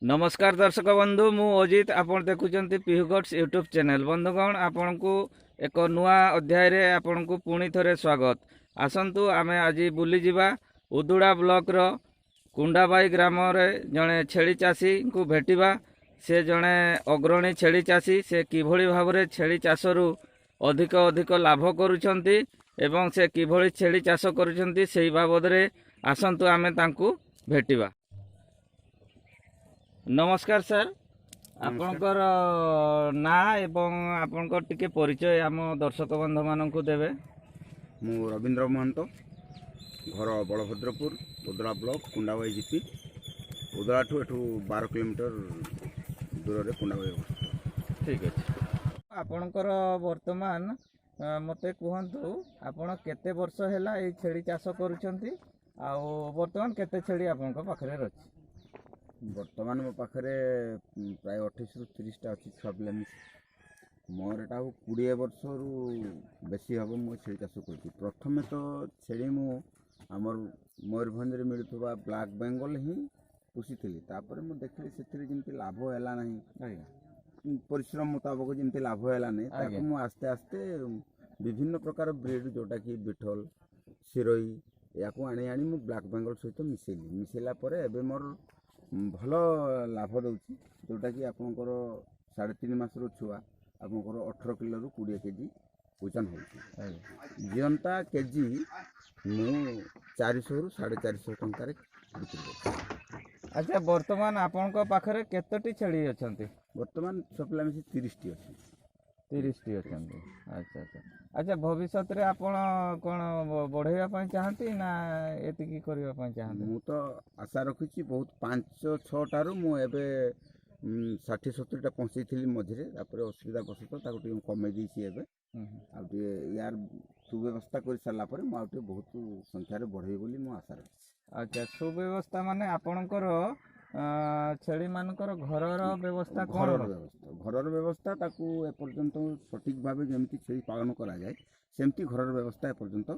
ନମସ୍କାର ଦର୍ଶକ ବନ୍ଧୁ, ମୁଁ ଅଜିତ। ଆପଣ ଦେଖୁଛନ୍ତି ପିହୁ ଗଡ୍ସ ୟୁଟ୍ୟୁବ୍ ଚ୍ୟାନେଲ୍। ବନ୍ଧୁଗଣ, ଆପଣଙ୍କୁ ଏକ ନୂଆ ଅଧ୍ୟାୟରେ ଆପଣଙ୍କୁ ପୁଣି ଥରେ ସ୍ୱାଗତ। ଆସନ୍ତୁ, ଆମେ ଆଜି ବୁଲିଯିବା ଉଦୁଡ଼ା ବ୍ଲକର କୁଣ୍ଡାବାଇ ଗ୍ରାମରେ ଜଣେ ଛେଳି ଚାଷୀଙ୍କୁ ଭେଟିବା। ସେ ଜଣେ ଅଗ୍ରଣୀ ଛେଳି ଚାଷୀ। ସେ କିଭଳି ଭାବରେ ଛେଳି ଚାଷରୁ ଅଧିକ ଅଧିକ ଲାଭ କରୁଛନ୍ତି ଏବଂ ସେ କିଭଳି ଛେଳି ଚାଷ କରୁଛନ୍ତି, ସେଇ ବାବଦରେ ଆସନ୍ତୁ ଆମେ ତାଙ୍କୁ ଭେଟିବା। ନମସ୍କାର ସାର୍, ଆପଣଙ୍କର ନାଁ ଏବଂ ଆପଣଙ୍କର ଟିକେ ପରିଚୟ ଆମ ଦର୍ଶକ ବନ୍ଧୁମାନଙ୍କୁ ଦେବେ। ମୁଁ ରବୀନ୍ଦ୍ର ମହନ୍ତ, ଘର ବଳଭଦ୍ରପୁର, ଉଦଳା ବ୍ଲକ, କୁଣ୍ଡାବାଇ ଜିପି। ଉଦଳାଠୁ ଏଠୁ 12 କିଲୋମିଟର ଦୂରରେ କୁଣ୍ଡାବାଇ ଅବସ୍ଥିତ। ଠିକ୍ ଅଛି। ଆପଣଙ୍କର ବର୍ତ୍ତମାନ ମୋତେ କୁହନ୍ତୁ, ଆପଣ କେତେ ବର୍ଷ ହେଲା ଏଇ ଛେଳି ଚାଷ କରୁଛନ୍ତି ଆଉ ବର୍ତ୍ତମାନ କେତେ ଛେଳି ଆପଣଙ୍କ ପାଖରେ ଅଛି? ବର୍ତ୍ତମାନ ମୋ ପାଖରେ ପ୍ରାୟ 28ରୁ 30ଟା ଅଛି, ଛୁଆ ପିଲା ମିଶି। ମୋର ଏଟା ଆଉ 20 ବର୍ଷରୁ ବେଶୀ ହେବ ମୁଁ ଛେଳି ଚାଷ କରୁଛି। ପ୍ରଥମେ ତ ଛେଳି ମୁଁ ଆମର ମୟୂରଭଞ୍ଜରେ ମିଳୁଥିବା ବ୍ଲାକ୍ ବେଙ୍ଗଲ ହିଁ ପୋଷିଥିଲି। ତାପରେ ମୁଁ ଦେଖିଲି ସେଥିରେ ଯେମିତି ଲାଭ ହେଲା ନାହିଁ, ପରିଶ୍ରମ ମୁତାବକ ଯେମିତି ଲାଭ ହେଲା ନାହିଁ, ତାକୁ ମୁଁ ଆସ୍ତେ ଆସ୍ତେ ବିଭିନ୍ନ ପ୍ରକାର ବ୍ରିଡ୍, ଯେଉଁଟାକି ବିଠଲ, ସିରୋଇ, ଏହାକୁ ଆଣି ଆଣି ମୁଁ ବ୍ଲାକ୍ ବେଙ୍ଗଲ ସହିତ ମିଶେଇଲି। ମିଶେଇଲା ପରେ ଏବେ ମୋର ଭଲ ଲାଭ ଦେଉଛି, ଯେଉଁଟାକି ଆପଣଙ୍କର 3.5 ମାସର ଛୁଆ ଆପଣଙ୍କର 18 କିଲୋରୁ 20 କେଜି ଓଜନ ହେଉଛି। ଜିଅନ୍ତା କେଜି ମୁଁ 400ରୁ 450 ଟଙ୍କାରେ ବିକ୍ରି କରୁଛି। ଆଚ୍ଛା, ବର୍ତ୍ତମାନ ଆପଣଙ୍କ ପାଖରେ କେତୋଟି ଛେଳି ଅଛନ୍ତି? ବର୍ତ୍ତମାନ ଛୁଆ ପିଲା ମିଶି 30ଟି ଅଛି। 30ଟି ଅଛନ୍ତି। ଆଚ୍ଛା, ଭବିଷ୍ୟତରେ ଆପଣ କ'ଣ ବଢ଼େଇବା ପାଇଁ ଚାହାନ୍ତି ନା ଏତିକି କରିବା ପାଇଁ ଚାହାନ୍ତି? ମୁଁ ତ ଆଶା ରଖିଛି ବହୁତ। ପାଞ୍ଚ ଛଅଟାରୁ ମୁଁ ଏବେ 60 70ଟା ପହଞ୍ଚେଇଥିଲି ମଝିରେ। ତାପରେ ଅସୁବିଧା ବଶତଃ ତାକୁ ଟିକେ କମେଇ ଦେଇଛି ଏବେ। ହୁଁ। ଆଉ ଟିକେ ୟାର ସୁବ୍ୟବସ୍ଥା କରିସାରିଲା ପରେ ମୁଁ ଆଉ ଟିକେ ବହୁତ ସଂଖ୍ୟାରେ ବଢ଼େଇବି ବୋଲି ମୁଁ ଆଶା ରଖିଛି। ଆଚ୍ଛା, ସୁବ୍ୟବସ୍ଥା ମାନେ ଆପଣଙ୍କର ଛେଳିମାନଙ୍କର ଘରର ବ୍ୟବସ୍ଥା କ'ଣ? ଘରର ବ୍ୟବସ୍ଥା ତାକୁ ଏପର୍ଯ୍ୟନ୍ତ ସଠିକ୍ ଭାବେ ଯେମିତି ଛେଳି ପାଳନ କରାଯାଏ, ସେମିତି ଘରର ବ୍ୟବସ୍ଥା ଏପର୍ଯ୍ୟନ୍ତ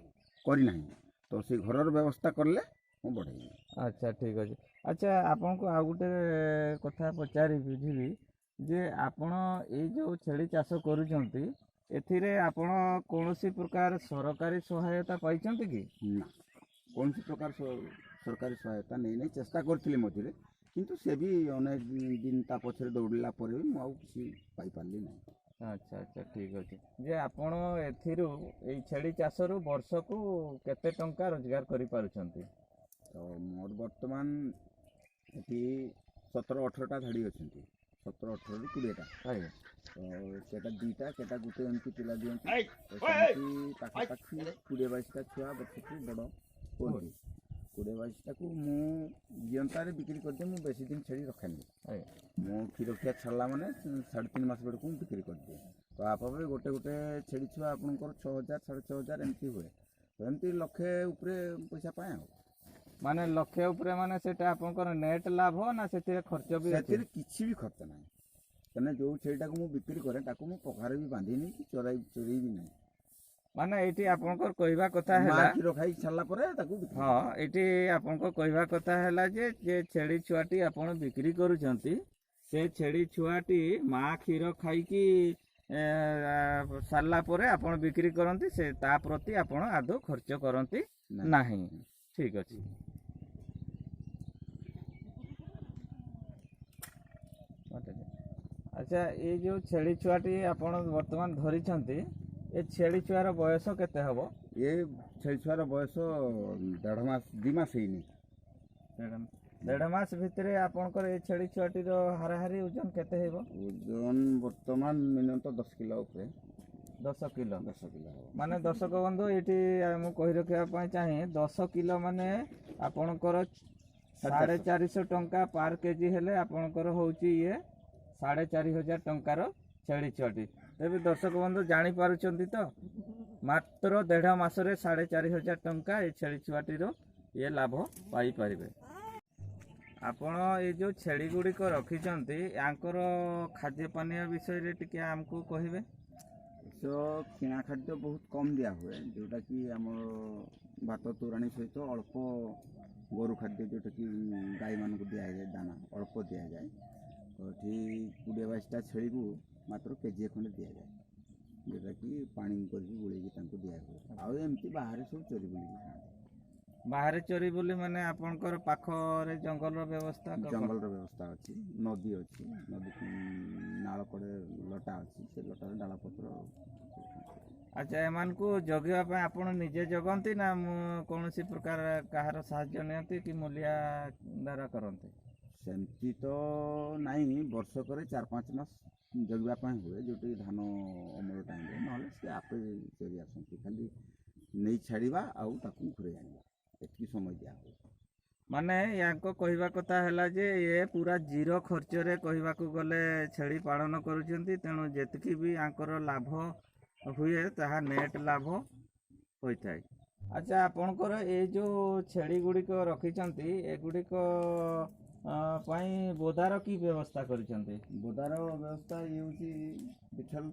କରିନାହିଁ। ତ ସେଇ ଘରର ବ୍ୟବସ୍ଥା କଲେ ମୁଁ ବଢ଼େଇବି। ଆଚ୍ଛା, ଠିକ୍ ଅଛି। ଆଚ୍ଛା, ଆପଣଙ୍କୁ ଆଉ ଗୋଟେ କଥା ପଚାରି ବୁଝିବି ଯେ ଆପଣ ଏଇ ଯେଉଁ ଛେଳି ଚାଷ କରୁଛନ୍ତି, ଏଥିରେ ଆପଣ କୌଣସି ପ୍ରକାର ସରକାରୀ ସହାୟତା ପାଇଛନ୍ତି କି? ନା, କୌଣସି ପ୍ରକାର ସରକାରୀ ସହାୟତା ନେଇନାହିଁ। ଚେଷ୍ଟା କରିଥିଲି ମଝିରେ, କିନ୍ତୁ ସେ ବି ଅନେକ ଦିନ ତା ପଛରେ ଦୌଡ଼ିଲା ପରେ ବି ମୁଁ ଆଉ କିଛି ପାଇପାରିଲି ନାହିଁ। ଆଚ୍ଛା, ଠିକ୍ ଅଛି। ଯେ ଆପଣ ଏଥିରୁ, ଏଇ ଛେଳି ଚାଷରୁ ବର୍ଷକୁ କେତେ ଟଙ୍କା ରୋଜଗାର କରିପାରୁଛନ୍ତି? ତ ମୋର ବର୍ତ୍ତମାନ ଏଠି 17 18ଟା ଧାଡ଼ି ଅଛନ୍ତି, 17 18ରୁ 20ଟା। ତ କେଟା 2ଟା, କେଟା ଗୋଟେ, ଏମିତି ପିଲା ଦିଅନ୍ତି। ତ ସେମିତି ପାଖାପାଖି 20 22ଟା ଛୁଆ ବର୍ଷକୁ ବଡ଼ ହୁଅନ୍ତି। 20 22ଟାକୁ ମୁଁ ଜିଅନ୍ତାରେ ବିକ୍ରି କରିଦିଏ। ମୁଁ ବେଶୀ ଦିନ ଛେଳି ରଖେନି। ମୁଁ କ୍ଷୀର ଖିଆ ଛାଡ଼ିଲା ମାନେ 3.5 ମାସ ବେଳକୁ ମୁଁ ବିକ୍ରି କରିଦିଏ। ତ ଆପେ ଗୋଟେ ଗୋଟେ ଛେଳି ଛୁଆ ଆପଣଙ୍କର 6,000, 6,500 ଏମିତି ହୁଏ। ତ ଏମିତି ଲକ୍ଷେ ଉପରେ ପଇସା ପାଏ ଆଉ। ମାନେ ଲକ୍ଷେ ଉପରେ ମାନେ ସେଇଟା ଆପଣଙ୍କର ନେଟ୍ ଲାଭ ନା ସେଥିରେ ଖର୍ଚ୍ଚ ବି ଅଛି? ସେଥିରେ କିଛି ବି ଖର୍ଚ୍ଚ ନାହିଁ। କାହିଁକିନା ଯେଉଁ ଛେଳିଟାକୁ ମୁଁ ବିକ୍ରି କରେ, ତାକୁ ମୁଁ ପଘାରେ ବି ବାନ୍ଧିନି କି ଚରେଇବି ନାହିଁ। ମାନେ ଏଇଠି ଆପଣଙ୍କର କହିବା କଥା ମା ହେଲା କ୍ଷୀର ଖାଇ ସାରିଲା ପରେ ତାକୁ ବିକ୍ରି ହଁ, ଏଇଠି ଆପଣଙ୍କ କହିବା କଥା ହେଲା ଯେ ଛେଳି ଛୁଆଟି ଆପଣ ବିକ୍ରି କରୁଛନ୍ତି, ସେ ଛେଳି ଛୁଆଟି ମା କ୍ଷୀର ଖାଇକି ସାରିଲା ପରେ ଆପଣ ବିକ୍ରି କରନ୍ତି। ସେ ତା ପ୍ରତି ଆପଣ ଆଦୌ ଖର୍ଚ୍ଚ କରନ୍ତି ନାହିଁ। ନାହିଁ। ଠିକ୍ ଅଛି। ଆଚ୍ଛା, ଏଇ ଯେଉଁ ଛେଳି ଛୁଆଟି ଆପଣ ବର୍ତ୍ତମାନ ଧରିଛନ୍ତି, ଏ ଛେଳି ଛୁଆର ବୟସ କେତେ ହବ? ଏ ଛେଳି ଛୁଆର ବୟସ 1.5 ମାସ, 2 ମାସ ହେଇନି। 1.5 ମାସ ଭିତରେ ଆପଣଙ୍କର ଏ ଛେଳି ଛୁଆଟିର ହାରାହାରି ଓଜନ କେତେ ହେବ? ଓଜନ ବର୍ତ୍ତମାନ ମିନିମମ୍ ତ 10 କିଲୋ ଉପରେ। 10 କିଲୋ? 10 କିଲୋ ହେବ। ମାନେ ଦର୍ଶକ ବନ୍ଧୁ, ଏଇଠି ମୁଁ କହି ରଖିବା ପାଇଁ ଚାହେଁ, 10 କିଲୋ ମାନେ ଆପଣଙ୍କର 450 ଟଙ୍କା ପାର କେଜି ହେଲେ ଆପଣଙ୍କର ହେଉଛି ଇଏ 4,500 ଟଙ୍କାର ଛେଳି ଛୁଆଟି। ତେବେ ଦର୍ଶକ ବନ୍ଧୁ, ଜାଣିପାରୁଛନ୍ତି ତ, ମାତ୍ର 1.5 ମାସରେ 4,500 ଟଙ୍କା ଏ ଛେଳି ଛୁଆଟିର ଇଏ ଲାଭ ପାଇପାରିବେ ଆପଣ। ଏଇ ଯେଉଁ ଛେଳି ଗୁଡ଼ିକ ରଖିଛନ୍ତି, ୟାଙ୍କର ଖାଦ୍ୟ ପାନୀୟ ବିଷୟରେ ଟିକେ ଆମକୁ କହିବେ। ତ କିଣା ଖାଦ୍ୟ ବହୁତ କମ୍ ଦିଆ ହୁଏ, ଯେଉଁଟାକି ଆମର ଭାତ ତୋରାଣୀ ସହିତ ଅଳ୍ପ ଗୋରୁ ଖାଦ୍ୟ ଯେଉଁଟାକି ଗାଈମାନଙ୍କୁ ଦିଆଯାଏ, ଦାନା ଅଳ୍ପ ଦିଆଯାଏ। ତ ଏଠି 20-22ଟା ଛେଳିକୁ ମାତ୍ର କେଜିଏ ଖଣ୍ଡେ ଦିଆଯାଏ, ଯେଉଁଟାକି ପାଣି କରିକି ଗୋଳେଇକି ତାଙ୍କୁ ଦିଆହୁଏ। ଆଉ ଏମିତି ବାହାରେ ସବୁ ଚରି ବୁଲିକି ଖାଆନ୍ତି। ବାହାରେ ଚରି ବୁଲି ମାନେ ଆପଣଙ୍କର ପାଖରେ ଜଙ୍ଗଲର ବ୍ୟବସ୍ଥା ଜଙ୍ଗଲର ବ୍ୟବସ୍ଥା ଅଛି, ନଦୀ ଅଛି, ନଦୀ ନାଳ କଡ଼େ ଲଟା ଅଛି, ସେ ଲଟାରେ ଡାଳ ପତ୍ର ସବୁ ଖାଆନ୍ତି। ଆଚ୍ଛା, ଏମାନଙ୍କୁ ଜଗିବା ପାଇଁ ଆପଣ ନିଜେ ଜଗନ୍ତି ନା ମୁଁ କୌଣସି ପ୍ରକାର କାହାର ସାହାଯ୍ୟ ନିଅନ୍ତି କି ମୂଲିଆ ଦ୍ୱାରା କରନ୍ତି? ସେମିତି ତ ନାହିଁ, ବର୍ଷକରେ 4-5 ମାସ ଜଗିବା ପାଇଁ ହୁଏ, ଯେଉଁଠି ଧାନ ଅମଳ ଟାଇମ୍ରେ। ନହେଲେ ସେ ଆପେ ଚରି ଆସନ୍ତି, ଖାଲି ନେଇ ଛାଡ଼ିବା ଆଉ ତାକୁ ଘୁରେଇ ଆଣିବା, ଏତିକି ସମୟ ଦିଆ ହୁଏ। ମାନେ ୟାଙ୍କ କହିବା କଥା ହେଲା ଯେ ଏ ପୁରା ଜିରୋ ଖର୍ଚ୍ଚରେ କହିବାକୁ ଗଲେ ଛେଳି ପାଳନ କରୁଛନ୍ତି। ତେଣୁ ଯେତିକି ବି ୟାଙ୍କର ଲାଭ ହୁଏ, ତାହା ନେଟ୍ ଲାଭ ହୋଇଥାଏ। ଆଚ୍ଛା, ଆପଣଙ୍କର ଏଇ ଯେଉଁ ଛେଳି ଗୁଡ଼ିକ ରଖିଛନ୍ତି, ଏଗୁଡ଼ିକ ପାଇଁ ବୋଦାର କି ବ୍ୟବସ୍ଥା କରିଛନ୍ତି? ବୋଦାର ବ୍ୟବସ୍ଥା ଇଏ ହେଉଛି ବିଠଲ।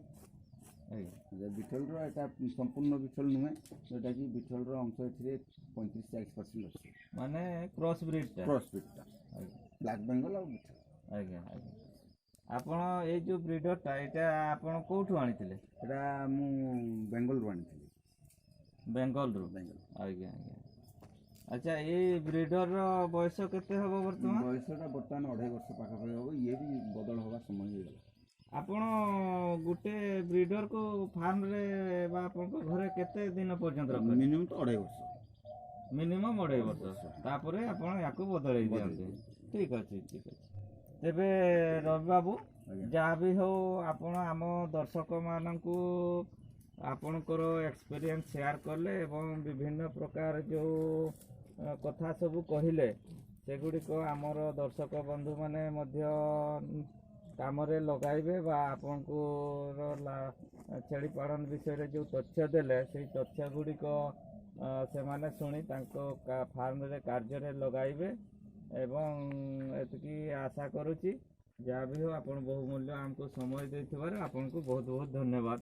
ବିଠଲର ଏଇଟା ସମ୍ପୂର୍ଣ୍ଣ ବିଠଲ ନୁହେଁ, ଯେଉଁଟାକି ବିଠଲର ଅଂଶ ଏଥିରେ 35-40% ଅଛି। ମାନେ କ୍ରସ୍ ବ୍ରିଡ଼ଟା? କ୍ରସ୍ ବ୍ରିଡ଼ଟା, ବ୍ଲାକ୍ ବେଙ୍ଗଲ ଆଉ ବିଠଲ। ଆଜ୍ଞା, ଆପଣ ଏଇ ଯେଉଁ ବ୍ରିଡ଼ରଟା, ଏଇଟା ଆପଣ କେଉଁଠୁ ଆଣିଥିଲେ? ଏଇଟା ମୁଁ ବେଙ୍ଗଲରୁ ଆଣିଥିଲି। ବେଙ୍ଗଲରୁ? ବେଙ୍ଗଲ। ଆଜ୍ଞା। ଆଚ୍ଛା, ଏଇ ବ୍ରିଡ଼ରର ବୟସ କେତେ ହେବ ବର୍ତ୍ତମାନ? ବୟସଟା ବର୍ତ୍ତମାନ 2.5 ବର୍ଷ ପାଖାପାଖି ହେବ। ଇଏ ବି ବଦଳ ହେବା ସମୟ ହେଇଗଲା। ଆପଣ ଗୋଟେ ବ୍ରିଡ଼ରକୁ ଫାର୍ମରେ ବା ଆପଣଙ୍କ ଘରେ କେତେ ଦିନ ପର୍ଯ୍ୟନ୍ତ ରଖନ୍ତି? ମିନିମମ୍ ତ 2.5 ବର୍ଷ। ମିନିମମ୍ 2.5 ବର୍ଷ, ତାପରେ ଆପଣ ୟାକୁ ବଦଳେଇ ବଦଳେଇ ଦିଅନ୍ତି? ଦିଅନ୍ତି। ଠିକ ଅଛି। ତେବେ ରବି ବାବୁ, ଯାହା ବି ହଉ ଆପଣ ଆମ ଦର୍ଶକମାନଙ୍କୁ ଆପଣଙ୍କର ଏକ୍ସପିରିଏନ୍ସ ସେୟାର କଲେ ଏବଂ ବିଭିନ୍ନ ପ୍ରକାର ଯେଉଁ କଥା ସବୁ କହିଲେ, ସେଗୁଡ଼ିକ ଆମର ଦର୍ଶକ ବନ୍ଧୁମାନେ ମଧ୍ୟ କାମରେ ଲଗାଇବେ ବା ଆପଣଙ୍କର ଛେଳି ପାଳନ ବିଷୟରେ ଯେଉଁ ତଥ୍ୟ ଦେଲେ, ସେଇ ତଥ୍ୟ ଗୁଡ଼ିକ ସେମାନେ ଶୁଣି ତାଙ୍କ ଫାର୍ମରେ କାର୍ଯ୍ୟରେ ଲଗାଇବେ ଏବଂ ଏତିକି ଆଶା କରୁଛି। ଯାହା ବି ହଉ, ଆପଣ ବହୁମୂଲ୍ୟ ଆମକୁ ସମୟ ଦେଇଥିବାରୁ ଆପଣଙ୍କୁ ବହୁତ ବହୁତ ଧନ୍ୟବାଦ।